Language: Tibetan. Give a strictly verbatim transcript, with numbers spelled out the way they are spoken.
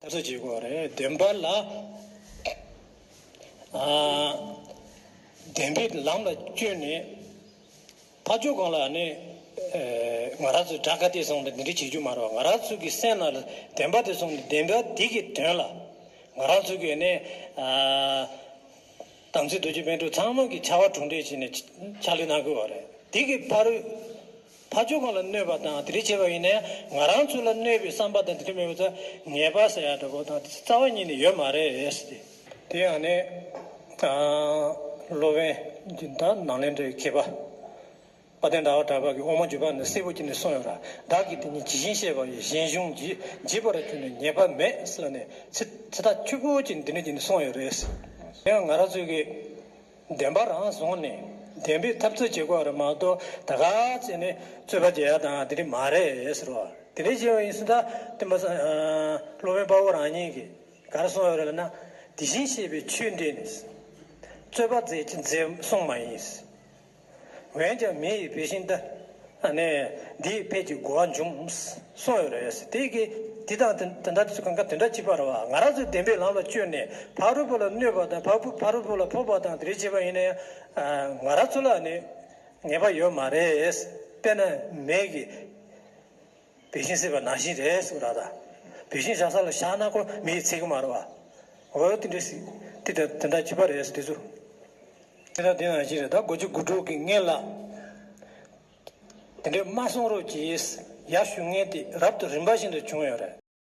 ཐབས་ཤེས་བྱེད་དགོས་རེད། བདེན་པ་ལ། ཨ། བདེན་པའི་ལམ་ལ་བསྐྱོད་ནས། ཕར་ཕྱོགས་གང་ལ་ནི། ཨེ། ང་རང་ཚོའི་དགྲ་ཁ་གཏད་སོང་སྟེ་འདི་འདྲ་བྱེད་རྒྱུ་མ་རེད་བ། ང་རང་ཚོ་གི་སེམས་ནང་ལ་བདེན་པ་དེ་སོང་སྟེ་བདེན་པ་དེ་གི་དོན་ལ། ང་རང་ཚོ་གི་ནི། ཨ། དམ་ཚིག་རྡོ་རྗེ་སྤུན་གྲོགས་ཚང་མ་གི་ཕྱར་བ་གྲུ་འདེགས་བྱས་ནས་ཕྱག་ལས་གནང་དགོས་བ་རེད། དེ་གི་ཕར། ཕར་ཕྱོགས་གང་ལ་གནོད་པ་དང་དེ་འདྲ་བྱས་པ་ཡིན་ན་ང་རང་ཚོ་ལ་གནོད་པའི་བསམ་པ་དང་དེ་འདྲ་མེད་པ་ཚོ་ཉེས་པ་ཟེར་ཡ་འདྲ་པོ་དང་རྩ་བ་ཉིད་ནས་ཡོད་མ་རེད་ཟེར་ཏེ། དེ་ཡང་ནི། ཨ། སློབ་དཔོན་གྱི་ད་ནཱ་ལེནྡྲའི་མཁས་པ། དཔལ་ལྡན་ཟླ་བ་གྲགས་པ་གིས་དབུ་མ་འཇུག་པ་ནས་གསལ་པོ་བྱས་ནས་གསུངས་ཡོད་ར། བདག་གིས་དེ་ཉིད་ཇི་བཞིན་བཤད་པ་ཡི། གཞན་གཞུང་གིས་འཇིག་པར་གྱུར་ནས་ཉེས་པ་མེད་ཟེར་ནས་ཚིག་ཚིག་ཐག་ཆོད་པོ་བྱས་ནས་འདི་འདྲ་བྱས་ནས་གསུངས་ཡོད་རེད། ཡང་ང་རང་ཚོའི་གི་བདེན་པ་རང་བཟུང་ནས་བདེན་པའི་འཐབ་རྩོད་བྱེད་དགོས་རེད་མ་གཏོགས་ད་ག་ཚད་ནས་རྩོད་པ་བྱེད་ཡ་དང་དེ་འདྲ་མ་རེད་ཟེར་བ། དེ་འདྲ་བྱས་པ་ཡིན་ཙང་ད་དེ་མ་ཟད་སློབ་དཔོན་དཔའ་བོ་རང་ཉིད་ཀྱིས་ག་རེ་གསུངས་ཡོད་རེད་ལབ་ན། དེ་བཞིན་གཤེགས་པའི་ཆོས་འདི་ནི། རྩོད་པ་མཛད་ཅིང་མཛད་གསུངས་མ་ཡིན། འོན་ཀྱང་མི་ཡིས་བེད་ཤིང་ལྟ། ཨ་ནི། འདིས་ཕལ་གྱི་གོ་བ་འབྱུང་གསུངས་ཡོད་རེད། དེ་གི་དེ་དང་དེ་དེ་འདྲ་དེ་གང་ག་དེ་འདྲ་བྱེད་པ་རེད་བ། ང་རང་ཚོའི་བདེན་པའི་ལམ་ལ་བསྐྱོད་ནས་ཕ་རོལ་པོ་ལ་གནོད་པ་དང་ཕ་བུ་ཕ་རོལ་པོ་ལ་ཕོག་པ་དང་དེ་འདྲ་བྱེད་པ་ཡིན་ན་ཡང་ང་རང་ཚོ་ལ་ནི་ཉེས་པ་ཡོད་མ་རེད། དཔེར་ན་མེ་གི་བེད་ཤིང་བསྲེགས་པ་ནང་བཞིན་རེད་ཟེར་བ་ར། ད་བེད་ཤིང་བཞག་ས་ལ་བཞག་ན་ཁོ་མེ་ཡིས་ཚིག་གི་མ་རེད་བ། འོ་དེ་འདྲ་ཞིག་དེ་དེ་དེ་འདྲ་བྱེད་པ་རེད་ཟེར་དེ་ཚོ། དེ་དང་དེ་ནང་བཞིན་རེད། ད་དགུ་བཅུ་གོ་དྲུག་གི་སྔན་ལ་དེ་འདྲའི་མ་གསུང་རོགས་གྱིས། ཡར་ཞུ་མཁན་དེ་རབ་ཏུ་རིམ་པ་བཞིན་དུ་བྱུང་ཡོད་རེད།